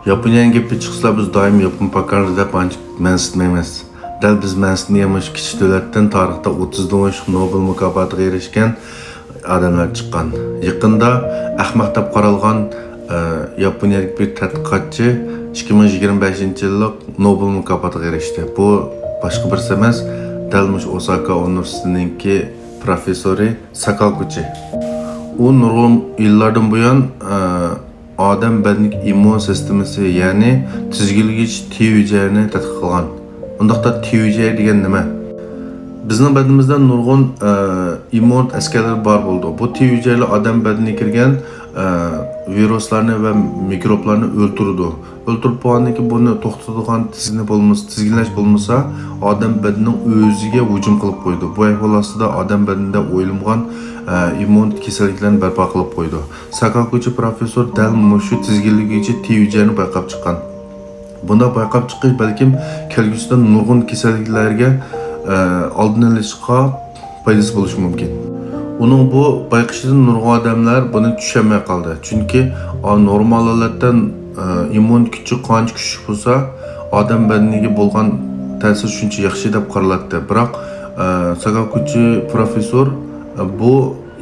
Yaponiyaning gapi chiqsa, biz doim yapon pakardi deb ancha mensimaymiz. Dal biz mensimagan shu kichik davlatdan tarixda 30 dan oshiq Nobel mukofotiga erishgan odamlar chiqqan. Yaqinda ahmoq deb qaralgan yaponiyalik bir tadqiqotchi 2025 yillik Nobel mukofotiga erishdi. Bu boshqa birisi emas, dal mush Osaka universitetininki professori Sakaguchi. U nurg'un yillardan buyon odam badanining immun sistemasi, ya'ni tizginlagich T hujayrani tadqiq qilgan. Undaqda T hujayra degan nima? Bizning badanimizda nurg'un immun askarlari bor bo'ldi. Bu T hujayralar odam badaniga kirgan viruslarni va mikroblarni o'ldirdi. O'ldirib bo'lgandan keyin buni to'xtatadigan tizgini bo'lmasa, tizginlash bo'lmasa, odam badanining o'ziga hujum qilib qo'ydi. Bu ahvol ostida odam badanida o'yilmagan immun kasalliklarni barpo qilib qo'ydi. Sakaguchi professor dal mushu tizginligichi T hujayrani bayqab chiqqan. Bunda bayqab chiqish balkim kelgusida nurg'un kasalliklarga oldini olishga foydasi bo'lishi mumkin. Uning bu bayqishidan nurg'un odamlar buni tushunmay qoldi. Chunki normal holatda immun kuchi qancha kuchli bo'lsa, odam badaniga bo'lgan ta'sir shuncha yaxshi deb qaraladi. Biroq Sakaguchi professor bu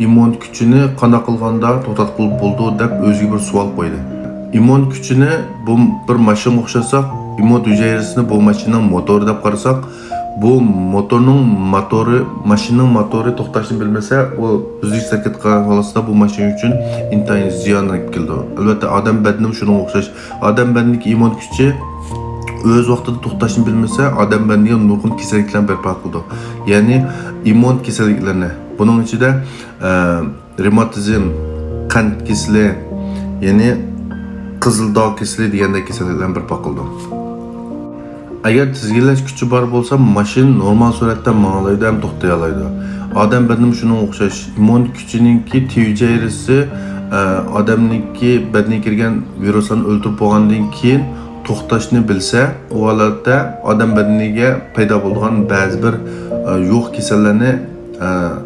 immun kuchini qanday qilganda to'xtatib bo'ldi deb o'ziga bir savol qo'ydi. Immun kuchini bu bir mashinaga o'xshatsak, immun hujayrasini bu mashinaning motori deb qarasak, bu motorning motori, mashinaning motori to'xtashni bilmasa, u uzluksiz harakat qilgan holatda bu mashina uchun intayin ziyon olib keldi. Albatta, odam badani shunga o'xshash. Odam badanidagi immun kuchi o'z vaqtida to'xtashni bilmasa, odam badaniga nurg'un kasalliklarni barpo qildi. Ya'ni immun kasalliklarni. Buning ichida revmatizm, qand kasali, ya'ni qizil dog' kasali degandek kasalliklarni barpo qildi. Agar tizginlash kuchi bor bo'lsa, mashina normal suratda mangalaydi ham to'xtay oladi. Odam badani shunga o'xshash. Immun kuchininki T hujayrasi odamniki badaniga kirgan viruslarni o'ldirib bo'lgandan keyin to'xtashni bilsa, u holatda odam badaniga paydo bo'lgan ba'zi bir yo'q kasallarni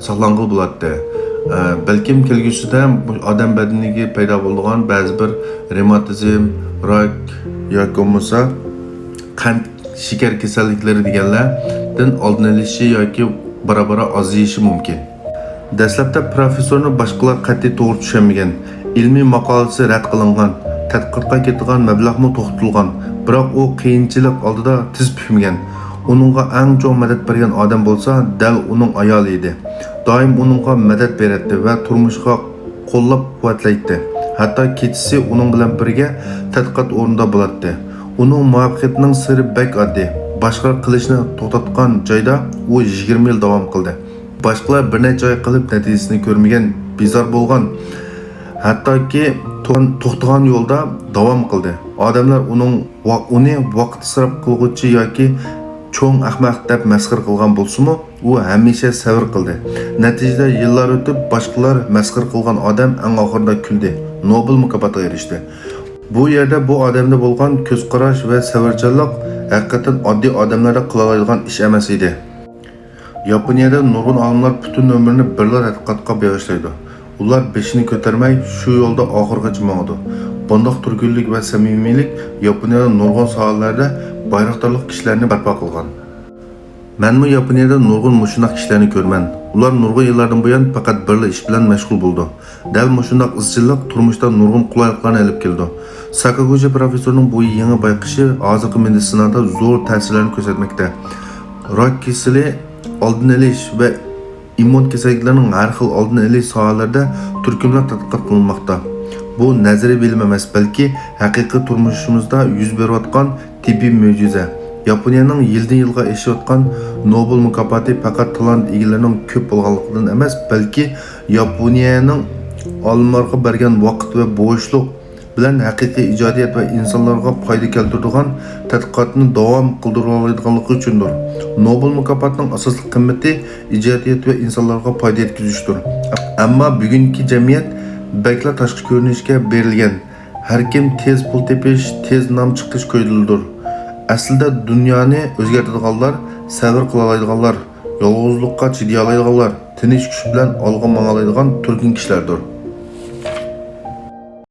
saqlang'il bo'ladi. Balkim kelgusida bu odam badaniga paydo bo'lgan ba'zi bir revmatizm, rak yoki bo'lmasa qand, shakar kasalliklari deganlardan oldini olishi yoki bora-bora ozayishi mumkin. Dastlabda professorni boshqalar qat'iy to'g'ri tushunmagan, ilmiy maqolasi rad qilingan, tadqiqotga ketadigan mablag'mi to'xtatilgan, biroq u qiyinchilik oldida tiz bukmagan. Uningga eng cho'ng madad bergan odam bo'lsa, dal uning ayoli edi. Doim uningga madad beradi va turmushga qo'llab-quvvatlaydi. Hatto kechasi uning bilan birga tadqiqot o'rnida bo'ladi. Uning muvaffaqiyatining siri bak oddiy. Boshqalar qilishni to'xtatgan joyda u 20 yil davom qildi. Boshqalar bir necha oy qilib natijasini ko'rmagan, bezor bo'lgan, hattoki to'xtagan yo'lda davom qildi. Odamlar uning uni vaqt isrof qilg'uvchi yoki cho'ng ahmoq deb masxara qilgan bo'lsa-mu, u hamisha sabr qildi. Natijada yillar o'tib boshqalar masxara qilgan odam eng oxirida kuldi. Nobel mukofotiga erishdi. Bu yerda bu odamda bo'lgan ko'z qarash va sabrchanlik haqiqatan oddiy odamlarda qila oladigan ish emas edi. Yaponiyada nurg'un olimlar butun umrini birla tadqiqotga bag'ishlaydi. Ular beshini ko'tarmay shu yo'lda oxirigacha mangdi. Bundoq turgunlik va samimiylik Yaponiyada nurg'un sohalarda bayroqdorlik kishilarni barpo qilgan. Manmu Yaponiyada nurg'un mushundaq kishilarni ko'rman. Ular nurg'un yillardan buyon faqat birla ish bilan mashg'ul bo'ldi. Dal mushundaq izchillik turmushda nurg'un qulayliklarni olib keldi. Sakaguchi professorning bu yangi bayqishi hozirgi meditsinada zo'r ta'sirlarni ko'rsatmoqda. Rak kasali oldini olish va immun kasalliklarning har xil oldini olish sohalarida turkumlar tadqiqot qilinmoqda. Bu nazariy bilim emas, balki haqiqiy turmushimizda yuz berayotgan tibbiy mo'jiza. Yaponiyaning yildan yilga eshayotgan Nobel mukofoti faqat talant egalarining ko'p bo'lganligidan emas, balki Yaponiyaning olimlarga bergan vaqt va bo'shliq bilan haqiqiy ijodiyat va insonlarga foyda keltiradigan tadqiqotni davom qildira oladiganligi uchundir. Nobel mukofotining asosiy qimmati ijodiyat va insonlarga foyda yetkazishdir. Ammo bugungi jamiyat bakla tashqi ko'rinishga berilgan. Har kim tez pul tepish, tez nom chiqish ko'ydidir. Aslida dunyoni o'zgartiradiganlar, sabr qila oladiganlar, yolg'izlikqa chiday oladiganlar, tinch kuch bilan olg'a manga oladigan turkin kishilardir.